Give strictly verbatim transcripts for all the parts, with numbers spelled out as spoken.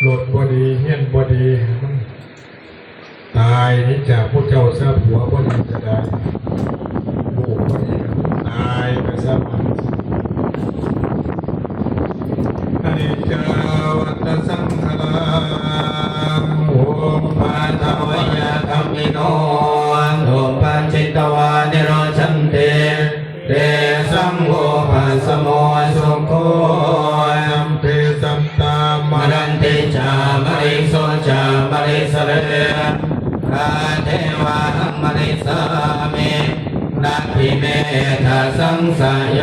รถบ่ดี เฮียนบ่ดี มันตายหนีจากผู้เจ้าซะ ผัวบ่ดีก็ได้ ลูกบ่ดีก็ตายไปซะมัน อนิจจาวัตตสังขารา อุปปาทวยาธัมมิโน สัพพัญญิตวานิโรธชันติ เตสังโวปัสสโมสุโข สัพเพสัตตา มรันติ จามะริงโส จามะริงสเร อาเทวาหังมะริงสามิ นัตถิเมธะสังสโย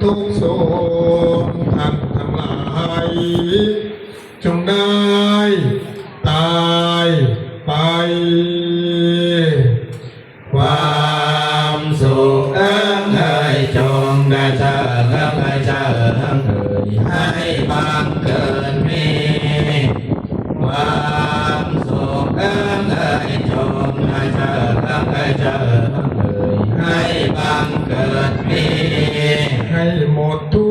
ทุกข์โศกท่านทั้งหลาย จงได้ตายไป ความสุขทั้งหลายจงกระเจิงกระเจิงเอ่ย ให้บังเกิดมี ความสุขทั้งหลายจงกระเจิงกระเจิงเอ่ย ให้บังเกิดมี ให้หมดทุ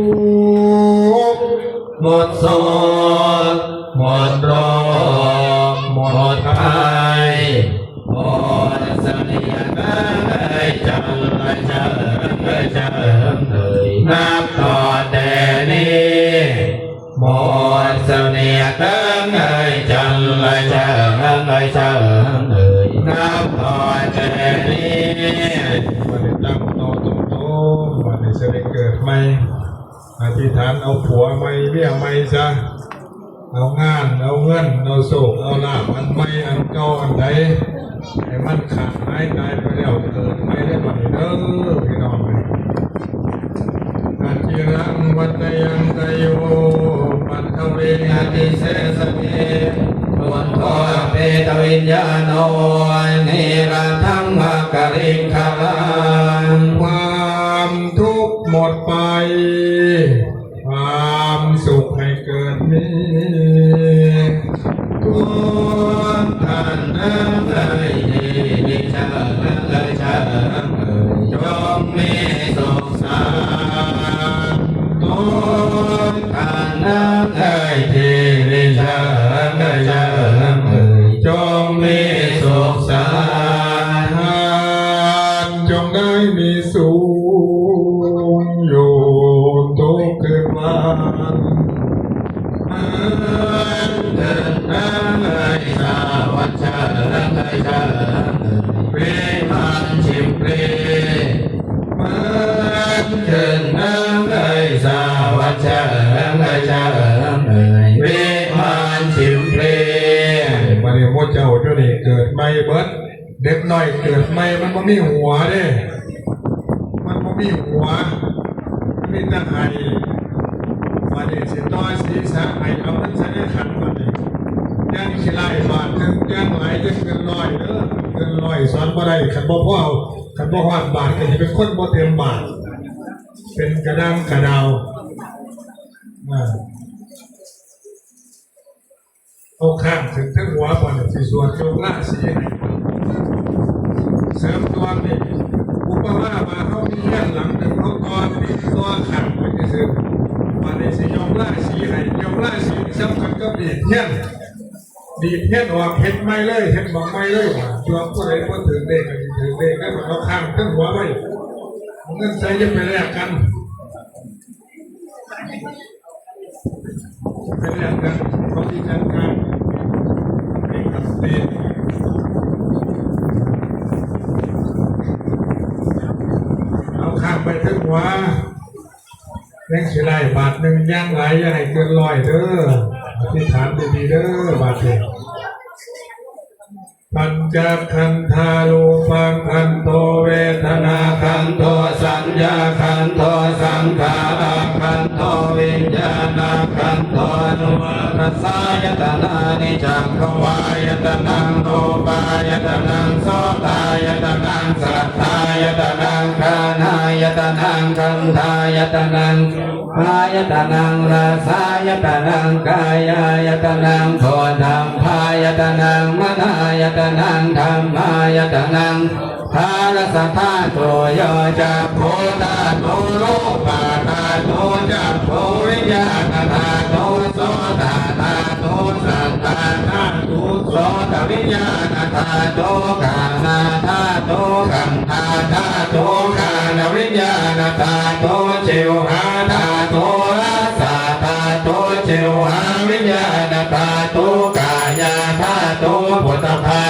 กข์ หมดโศก หมดโรค หมดภัย หมดเสนียดจัญไรเจิงเจิงเอ่ย นับต่อแต่นี้ หมดเสนียดจัญไรเจิงเจิงเอ่ย นับต่อแต่นี้ บัดนี้ตั้งโตตรงๆ บัดนี้สิได้เกิดใหม่ อธิษฐานเอาผัวใหม่เมียใหม่ซะ เอางาน เอาเงิน เอาโชค เอาลาภอันใหม่อันเก่าอันใด ให้มันขาดหายตายไปแล้ว เกิดใหม่ได้บัดนี้เด้อพี่น้องเอ้ย อจิรังวัตยังตโย ปัทเว อติเสสเน ปุณโธ อเปตวิญญาโณ นิรัตถังมะกะลิงคะลัง ความทุกข์หมดไป ความสุขให้เกิดมี ทุกท่านทั้งหลายที่ได้เจอและเจอเอ่ย จงมีสุขสันต์ ทุกท่านทั้งหลายที่ได้เจอและเจอเอ่ย จงมีสุขสันต์ ท่านจงได้มีสุข อยู่ทุกคืนวัน มันเกิดได้สาวัชเชอเชอวิมันชิมปรี มันเกิดได้สาวัชเชอเชอวิมันชิมปรี บัดนี้หมู่เจ้าอยู่นี่เกิดใหม่เบิด เด็กน้อยเกิดใหม่มันบ่มีหัวเด้ มันบ่มีหัว มันมีแต่ไห้ บัดนี้สิต่อศีรษะไห้ เอาเงินใส่ในขันบัดนี้ ยังสิไล่บาทหนึ่ง ยังหลายจะเกินร้อยเด้อ เกินร้อยสอนบ่ได้ คันบ่พอเอา คันบ่ฮอดบาทก็สิเป็นคนบ่เต็มบาท เป็นกระด้างกระดาว อ่า เอาข้างถึงทั้งหัวก่อน สิสวดจงราศีให้ เสริมดวงนี่ อุปมาว่าเฮามีเรือนหลังหนึ่ง เฮาก่อติดต่อข้างไปซื่อๆ บัดนี้สิยกราศีให้ ยกราศีสำคัญกับดีดเทียน ดีดเทียนออก เฮ็ดใหม่เลย เฮ็ดหม่องใหม่เลย ดวงผู้ใดบ่ถือเลขก็สิถือเลข แล้วก็เอาข้างทั้งหัวไว้ เอาเงินใส่อย่าไปแลกกัน เป็นอย่างนั้น เขาที่จัดการเป็นตัดสิน เอาข้างไปถึงหัว แรงสิไล่บาทหนึ่ง ย่างหลายอย่าให้เกินร้อยเด้อ อธิษฐานดีๆเด้อ บาทเดียว ปัญจขันธา รูปขันโธ เวทนาขันโธ สัญญาขันโธ สังขารขันโธ วิญญาณขันโธ รสายตนานิจักขวายตนัง รูปายตนัง โสตายตนัง สัทธายตนัง ฆานายตนัง คันธายตนัง อายตนัง รสายตนัง กายายตนัง โผฏฐัพพายตนัง มนายตนัง ธัมมายตนัง ธาตุ รสธาตุ โย จักขุธาตุ รูปธาตุ จัก โสวิญญาณธาตุ โสตธาตุ สัทธาธาตุ โสตวิญญาณธาตุ ฆานาธาตุ ขันธาธาตุ ฆานวิญญาณธาตุ ชิวหาธาตุ รสธาตุ ชิวหาวิญญาณธาตุ กายาธาตุ โผฏฐัพพะ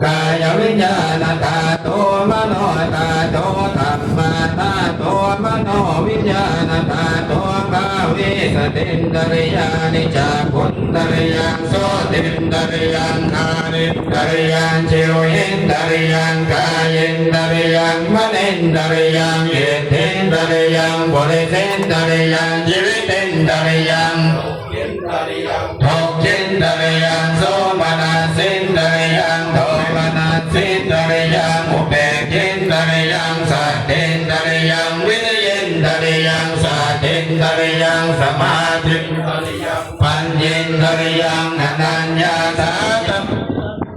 กายวิญญาณธาตุ มโนธาตุ ธัมมาธาตุ มโนวิญญาณธาตุ ภาเวสตินดริยานิ จักขุนดริยัง โสตินดริยัง ฆานินดริยัง ชิวหินดริยัง กายินดริยัง มณินดริยัง อิทธินดริยัง ปุริสินดริยัง ชีวิตินดริยัง ทุกขินดริยัง โสมนัสสินดริยัง โทมนัสสินดริยัง อุเปกขินดริยัง สัตตินดริยัง วิริยินดริยัง สัตตินดริยัง สมาธินดริยัง ปัญญินดริยัง อนัญญาสาต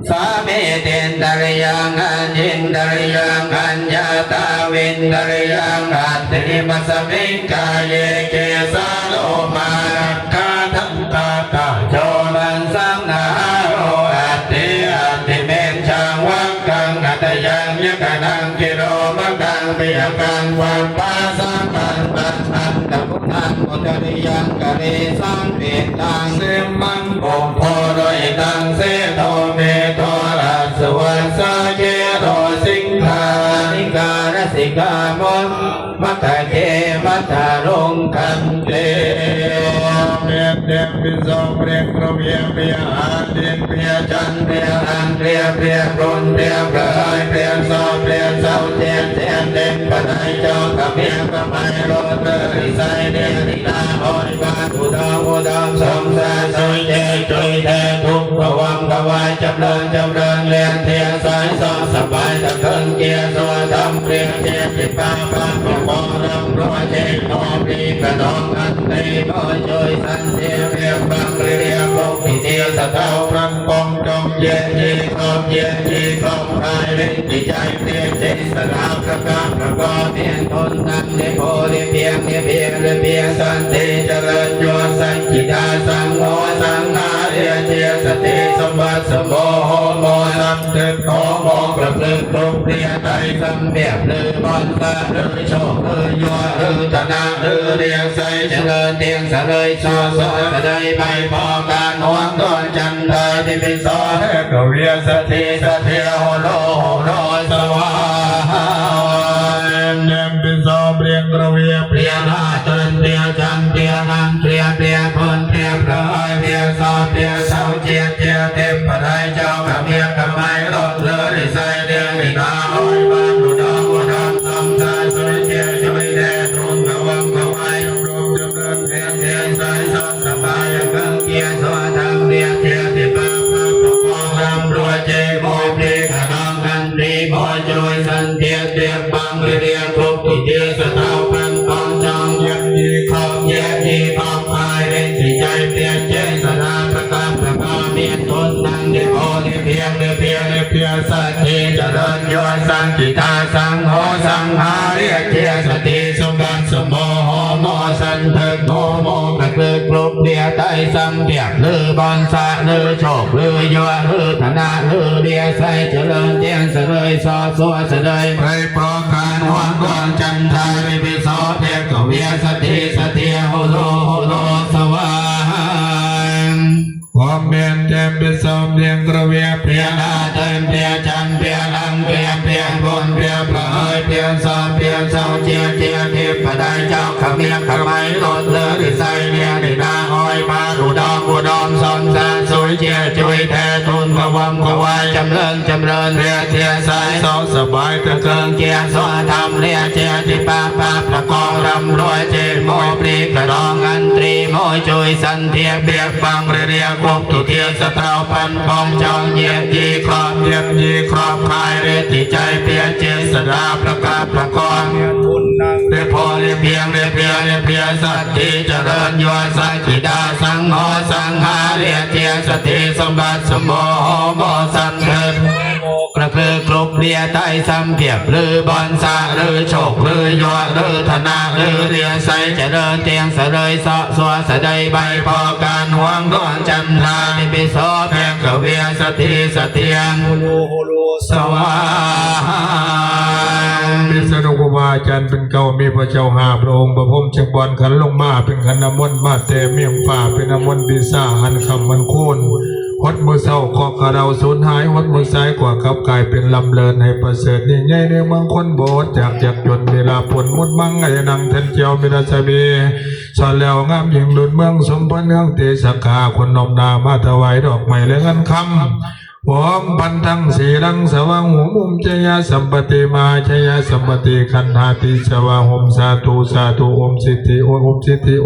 สามีตินดริยัง อัญญินดริยัง อัญญาตาวินดริยัง อัตถิมัสมิงกาเย เกสาโลมานักขาทันตาตาโจมัสสังนาโรอัตถิอัตถิเมนชังวังกังอัตยังยกนังกิโลมกังปิยกังวัปปาสังปันตันตันตะพุทธังอุตริยังกะเรสังเปตังเสมัง โอโพโรหิตังเสโทเมโทรัสสวัสสาเกโรสิงคานิการสิกามุนมัตตะเกมัตตาลงคันเต เมตเตปิโสเปรียงกรเวียเปียอาดินเปียจันเปียอังเปียเปียกรุนเปียเปรยเปียสอบเปียเสาเจียนเจียนเต็มปะไนเจ้าขะเปียกขะไมโรดเตอริไซเดียนิลาหอยบ้านอุดมอุดมสมสารสุยเจจุยแทนทุกขวังขวายจำเริญจำเริญเรียนเทียนสายสอดสบายตะเคิงเกียร์สัวดำเรียนเทียนติดตาบ้านของมอลำรัวเจโมปีกระดองอันตีโมจุยสันเทียเรียกบังเรียกพวกที่เทียสะเทาพรังปองจองเย็นยีครอบเย็นยีครอบพายเล่นจิตใจเพียงเจสนาประกาศประกอบเพียงทนนั้นได้พอได้เพียงได้เพียงได้เพียงสันติเจริญยศสังกิดาสังโมสังหาเรียเทียสติสมบัติสมโมโหโมสันติโตโมกระพลึกลุกเรียไตสังเบียบหรือบอนสะหรือโชคหรือยัวหรือธนาหรือเรียงใสเจริญเตียงสะเลยโซโซสะเลยไปพอการหวงดอนจันทาที่เป็นซอเทพกเวียสติสติโหโลโหโลสวาหาเนมเป็นซอเปรียงกระเวียเปรียนาเตินเปรียจันเปรียนังเปรียเปรียคนเปรียพระเปรียซอเปรียเสาเจียเจียเทพปะไดเจ้ากะเมียกะไมรถเลือริไซเดียงรินาอ้อยบ้านอุดมอุดมสมสารสุยเจียจุยแดดรุงกะวังกะไวรุงจำเริญเพียงเพียงสายสอดสบายเกิงเกียร์สวาทางเรียนเทียนที่ปากปากปกครองรำรวยเจโมพลีขะนองกันดีโมจุยสันเทียเทียบบังเรียนทุกที่เทียสะเทาพันปองจองเย็นดีขอบเย็นดีขอบพายเล่นที่ใจเปลี่ยนเจสนาประกาศประกาศเมียนทนนั่งได้พอได้เพียงได้เพียงได้เพียงสักทีเจริญยศสังกิตาสังโหสังหาเรียกเทียสติสมบัติสมโมโหโมสันเถิดโมโมกระเกิดกลุกเดียไตสังเปียกหรือบอนสะหรือโชคหรือยัวหรือธนาหรือเดียใสเจริญเตียงเสลยซอสัวเสลยไปปรองการหวงดอนจันทาริปิโสเทพกเวียสติสติโหโลโหโลสวาหัง ความเมียนเต็มเป็นสมเรียงกระเวียเปียนาเต็มเปียจันเปียลังเปียเปียบนเปียประเฮยเปียสอบเปียเสาเจียเจียทิพย์ปะไดเจ้าขะเมียขะไมรถเลือริไซเมียนินาอ้อยมาอุดมอุดมสมสารสุยเจียจุยแททุนพะวังพะวายจำเริญจำเริญเรียเทียสายสองสบายตะเคิงเจียสวาธรรมเรียเจียทิปาปาประกองรำรวยเจโมปรีกระดองอันตรีโมจุยสันเทียเปียกฟังเรียกบ ตุเทียสะเทาปันปองจองเยียนยีครอบเยียนยีครอบคายเรติใจเปียเจสดาประกาศประกรณ์เรียนบุญนังเรียนพอเรียนเพียงเรียนเพียงเรียนเพียงสัตติเจริญยศสังกิดาสังหอสังหาเรียนเทียสติสมบัติสมโหโมสันเถิด กระพริบกรุบเรียไทยซ้ำเทียบหรือบอนสะหรือโชคหรือยัวหรือธนาหรือเรียไซเจริญเตียงสะเลยเสาะสัวสะใดใบพอการหวงดอนจันทรานิพิโสเพียงกเวียสถิสเทียง สวาหัง พิษณุครูบาอาจารย์เป็นเก่ามีพระเจ้าห้าพระองค์พระพรหมจักรวาลขันลงมาเป็นขันน้ำมนต์มาแต่เมียงฟ้าเป็นน้ำมนต์ปีศาจหันคำมันคูนหดมือเศร้าขอกกระเดาสูญหายหดมือซ้ายกว่ากลับกลายเป็นลำเลินให้ประเสริฐยิ่งใหญ่ในเมืองคนโบสถ์จากจากจนเวลาปนมุดมังไงนังเทนเจียวมีราชมีสอนแล้วงามยิ่งดุลเมืองสมพรเนืองเตสังขาคนนอมนามาถวายดอกไม้และเงินคำ โอมพันธังสีลังสวังหุมหุมชยสัมปติมาชยสัมปติขันธาติสวาหมสาธุสาธุโอมสิทธิโอมสิทธิโ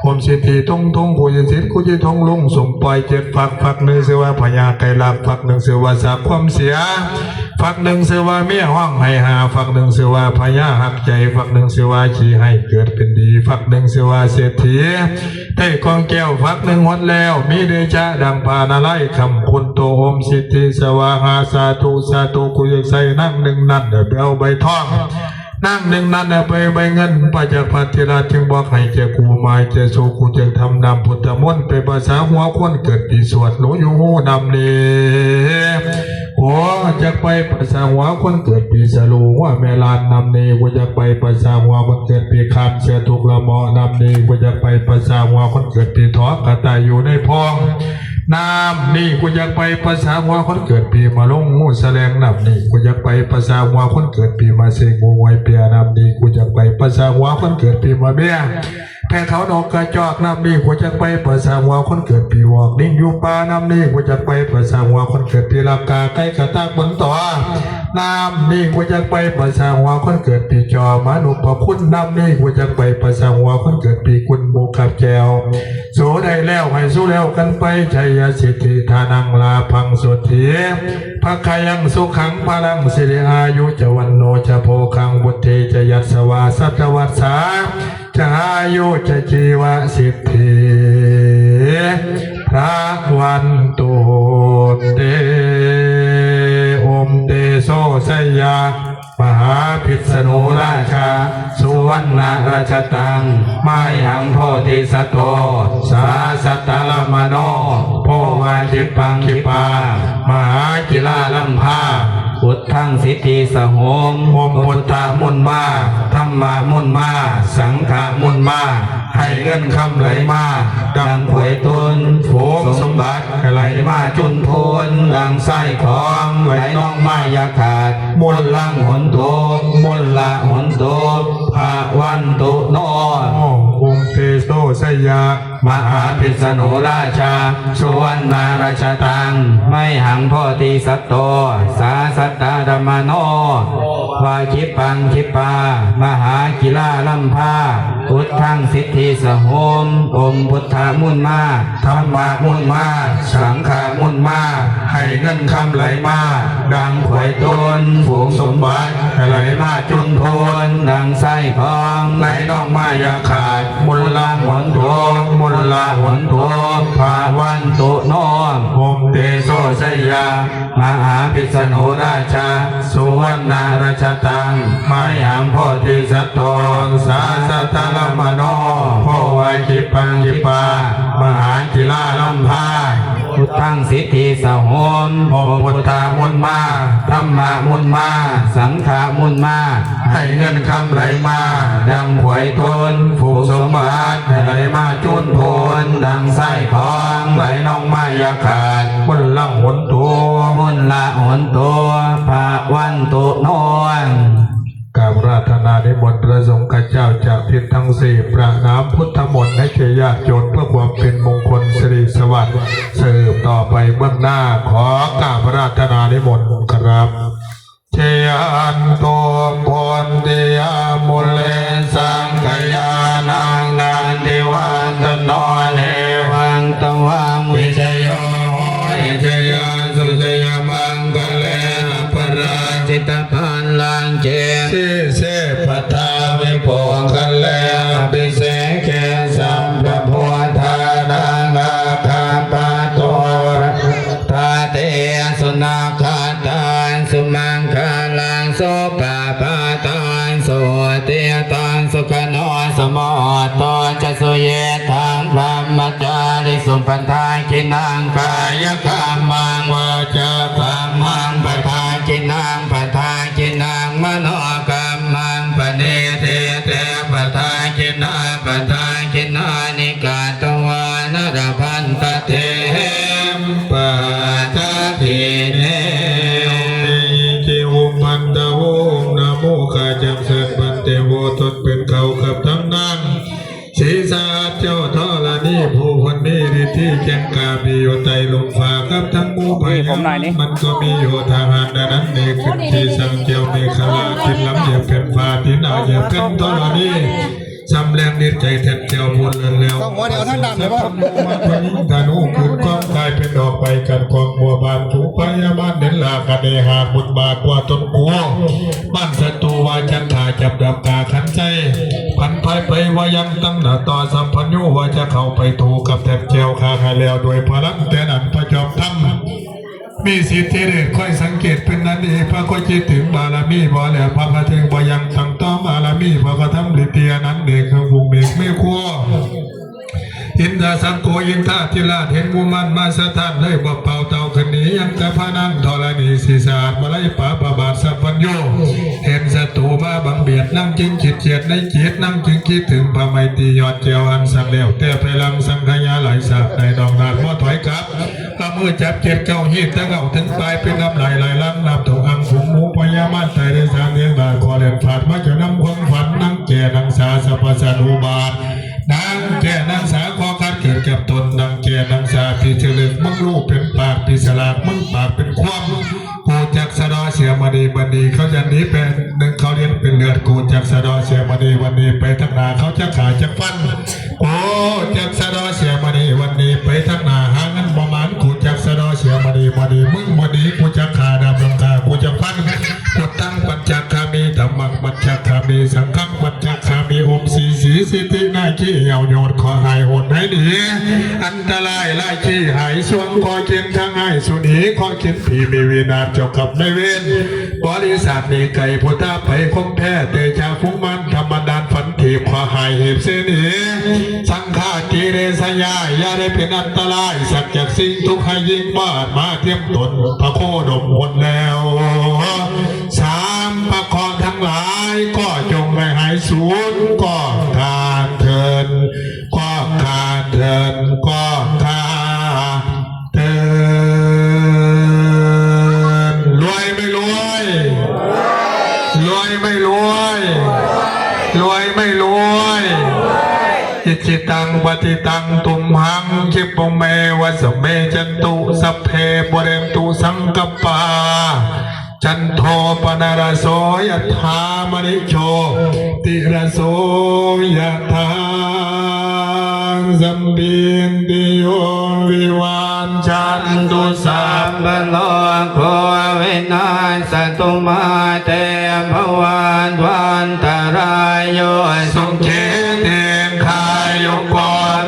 อมสิทธิทงทงกุจิสิทธิกุจิทงลงสมปล่อยเจ็ดฝักฝักหนึ่งเสว่าพญาไก่ลักฝักหนึ่งเสว่าสาความเสียฝักหนึ่งเสว่าเมียห้องให้หาฝักหนึ่งเสว่าพญาหักใจฝักหนึ่งเสว่าขี่ให้เกิดเป็นดีฝักหนึ่งเสว่าเศรษฐี ได้กองแก้วฝักหนึ่งหมดแล้ว มีเดชะดังปานาไลยคำคุณโตโอมสิทธิสวาหาสาธุสาธุกูอยากใส่นั่งหนึ่งนั่นเดี๋ยวไปเอาใบทองนั่งหนึ่งนั่นเดี๋ยวไปใบเงินพระจักรพรรดิราชจึงบอกให้แก่กูมาแก่สูกูจึงทำนำพุทธมนต์ไปภาษาหัวคนเกิดปีสวดหนูอยู่หูนำนี้ โอ้จักไปภาษาหัวคนเกิดปีสลูหัวแม่ลานนำนี้กูจักไปภาษาหัวคนเกิดปีคามเสียทุกละหมอนำนี้กูจักไปภาษาหัวคนเกิดปีทอกกระต่ายอยู่ในพองนำนี้กูจักไปภาษาหัวคนเกิดปีมาลงงูแสลงนำนี้กูจักไปภาษาหัวคนเกิดปีมาเสงงูไวเปียนำนี้กูจักไปภาษาหัวคนเกิดปีมาเบีย แพเขานกกระจอกนำนี้กูจักไปภาษาหัวคนเกิดปีวอกนิ่งอยู่ป่านำนี้กูจักไปภาษาหัวคนเกิดปีลากาไก่กระตากบนต่อนำนี้กูจักไปภาษาหัวคนเกิดปีจอมนุษย์พระคุณนำนี้กูจักไปภาษาหัวคนเกิดปีคุณโมกับแจวโสได้แล้วให้สู้แล้วกันไปชัยสิทธิทานังลาพังสุทธิพระคายังสุขังพลังสิริอายุจะวันโนจะโพคังบุตรเทจะยัสวาสัตวัสสา จะอายุจะจีวะสิทธิพระวันตุเตโอมเตโสสยามหาพิษณุราชาสุวรรณราชตังไมหังโพธิสัตโตสาสัตตลมโนโพวาคิปังคิปามหากิลาลัมพา พุทธังสิทธิสโหมโอมพุทธมุนมาธรรมมุนมาสังฆมุนมาให้เงินคำไหลมาดังขวยต้นฝูงสมบัติไหลมาจุนพูนดังไส้ของไหลน้องมายาขาดมุลลังหนโตมุลละหนโตภาวันตุโน โอมเตโสสยามหาพิษณุราชาสุวรรณราชตังไมหังโพธิสัตโตสาสัตตาธรรมโนวาคิปังคิปามหากิลาลัมพาพุทธังสิทธิสโหมโอมพุทธมุนมาธรรมมุนมาสังฆมุนมาให้เงินคำไหลมาดังขวยต้นฝูงสมบัติไหลมาจุนพูนดังไส้ของไหลน้องมายาขาด มุลละหนโทมุลละหนโทภาวันตุโน โอมเตโสสยามหาพิษณุราชาสุวรรณราชตังไมหังโพธิสัตโตสาสัตตลมโนโพวาคิปังคิปามหากิลาลัมพาพุทธังสิทธิสโหมโอมพุทธมุนมาธรรมมุนมาสังฆมุนมา ให้เงินคำไหลมาดังขวยต้นฝูงสมบัติไหลมาจุนพูนดังไส้ของไหลน้องมายาขาดมุลละหนโตมุลละหนโตภาวันตุโน กราบอาราธนานิมนต์พระสงฆ์ข้าเจ้าจากทิศทั้งสี่ประนามพุทธมนต์ให้แก่ญาติโยมเพื่อความเป็นมงคลสิริสวัสดิ์สืบต่อไปเบื้องหน้าขอกราบอาราธนานิมนต์ครับ Jayanto bodhiyā mūle sakyānaṃ nandivaḍḍhano evaṃ tvaṃ vijayo hohi jayassu jayamaṅgale aparājitapallaṅke sīse paṭhavipokkhare abhiseke sabbabuddhānaṃ aggappatto pate sunakkhattaṃ มจาริสุ ปะทากินัง กายกรรมัง วาจากรรมัง ปะทากินัง ปะทากินัง มโนกรรมัง ปะเนเทเต ปะทากินา ปะทากินานิกาตวานะระพันตะเท ปะทากิเน เจโวพันตะโว นะโม ข้าจักเสิญพันเตโว ตนเป็นเขากับทั้งนาง ศีสหัสเจ้าธรณี ผู้เพิ่นมีฤทธิแก่นกล้า มีอยู่ใต้ลุ่มฟ้ากับทั้งหมู่พญา นี่ผมหน่อยนี่ มันก็มีอยู่ทหารนั้นนี่ ขึ้นที่สังเจ้าเมขลา กินลำเหยียบแผ่นฟ้า ที่หน้าเหยียบแผ่นธรณี สำแรงนิดใจแทนเจ้าบุญเลิศแล้ว ต้องหัวเดียวทั้งดำเลยบ่ พญาธนู ขึ้นกองกายเป็นดอกไม้กันกองบัวบาน ถูกพญามารเน้นลาคะเนหาบุญบาทกว่าตนกู บ้านศัตรูว่าจันทาจับดาบกาขันใจ พันภายไปว่ายังตั้งหน้าต่อสัมพัญญูว่าจะเข้าไปถูกกับแถบแจวขาหายแล้วโดยพลังแต่นั้นพระจอมธรรม มีสิทธิเดชค่อยสังเกตเป็นนั้นเอง พระก็คิดถึงบารมีบ่แล้ว พระพระเทงบ่ยังตั้งต่อบารมี พระก็ทำฤทธิอันนั้นเอง คือบุงเมกไม่ครัว อินทาสังโฆ อินทาธิราช เห็นหมู่มันมาสะท้านเลยบ่เป่าเต่าขึ้นหนี ยังกะพระนางธรณี ศีสหัสมาลัยปาประบาทสัพพัญญู เห็นศัตรูมาบังเบียด นางจึงคิดเจียดในจิต นางจึงคิดถึงพระไมตรียอดแก้วอันสันแล้ว แต่พลังสังขยาหลายสาบในดองนาดบ่ถอยกลับ เอามือจับเจ็ดเก้าหีบ ตะเก้าถึงปลายเป็นน้ำไหลไหลหลังนับถงอังผงหมูพญามารไตรสามเลี้ยงบาทขอแหลมผาดมาจะนำความฝันนางแก่นางสาสัพพสานุบาท นางแก่นางสาขอคัดเกิดกับตน นางแก่นางสาพิจเลิกมึงลูกเป็นปากพิสลากมึงปากเป็นความ กูจักสะเดาะเสียมณี วันนี้เขาจะหนีเป็นหนึ่งเขาเลี้ยงเป็นเลือด กูจักสะเดาะเสียมณี วันนี้ไปทางหน้าเขาจะขาจักฟัน กูจักสะเดาะเสียมณี วันนี้ไปทางหน้าหาเงินประมาณ กูจักสะเดาะเสียมณี วันนี้มึงวันนี้กูจักขาดำลังคา กูจักฟัน พุทธังปัญจคามี ธัมมังปัญจคามี สังฆังปัญจคามี องค์สีสีสิทธินาคีเหี่ยวโยนขอหายโหดหายหนี อันตรายไล่ขี้หายสวงขอเข็นทั้งหายสุนีขอเข็นผีมีวินาศเจ้ากับนายเวร บริษัทนี้ไก่พุทธะไปคงแท้ เตชะฟุ้งมันธรรมดานฝันถีบขอหายเหตุเสนี สังฆาติเรสยา อย่าได้เป็นอันตราย สักจากสิ่งทุกข์ให้ยิ่งบาดมาเทียมตน พระโคดมคนแล้ว สามพระเคราะห์ทั้งหลาย ก็จงได้หายสูญ ก็ขาดเถิน ก็ขาดเถิน ก็ขาด เถินรวยไม่รวย รวยไม่รวย รวยไม่รวย อิจิตังปฏิตังตุมหัง คิปะเมวะสะเมจันตุ สัพเพปุเรนตุสังกัปปา จันโทปนรโสยถามณิโชติรโสยถา สัมปินติโยวิวัชชันตุสัพพะโรโควินัสสตุมาเตภวัตวันตรายโยสุขีทีฆายุโก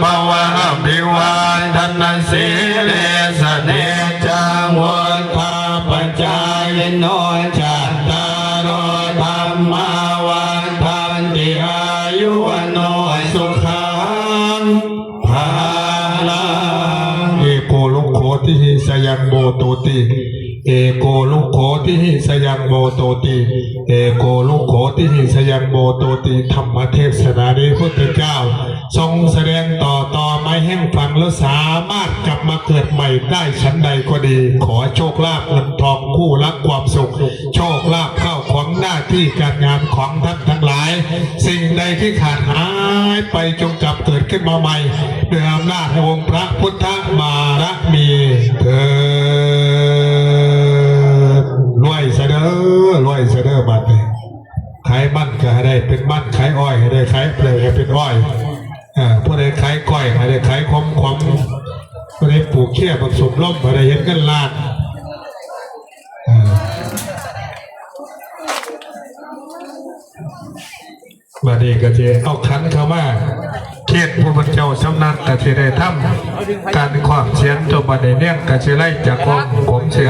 ภวะอภิวาทนสีลิสเนจังวุฒาปจายิโนจัตตาโรธัมมาวัฒนติอายุวโนสุขังพลัง เอโกลุโขติหิสยังโบโตติ เอโกลุโขติหิสยังโบโตติ เอโกลุโขติหิสยังโบโตติ ธรรมเทศนานี้พุทธเจ้า ทรงแสดงต่อต่อไม้แห้งฟังแล้วสามารถกลับมาเกิดใหม่ได้ฉันใดก็ดี ขอโชคลาภเงินทองคู่รักความสุข โชคลาภข้าวของหน้าที่การงานของท่านทั้งหลาย สิ่งใดที่ขาดหายไปจงกลับเกิดขึ้นมาใหม่ด้วยอำนาจแห่งองค์พระพุทธบารมีเถิด รวยซะเด้อ รวยซะเด้อ บัดนี้ ขายมันก็ให้ได้เป็นมัน ขายอ้อยให้ได้ ขายเปลือกให้เป็นอ้อย อ่า ผู้ใดขายก้อยให้ได้ขายขมขม ผู้ใดปลูกเขี้ยบักสมล่มให้ได้เห็นเงินล้าน อ่า บัดนี้ก็สิเอาขันเข้ามา เขตผู้เป็นเจ้าสำนักก็สิได้ทำการขวามเสียนตัวบัดนี้เนี่ยก็สิไล่จากองค์ผมสิ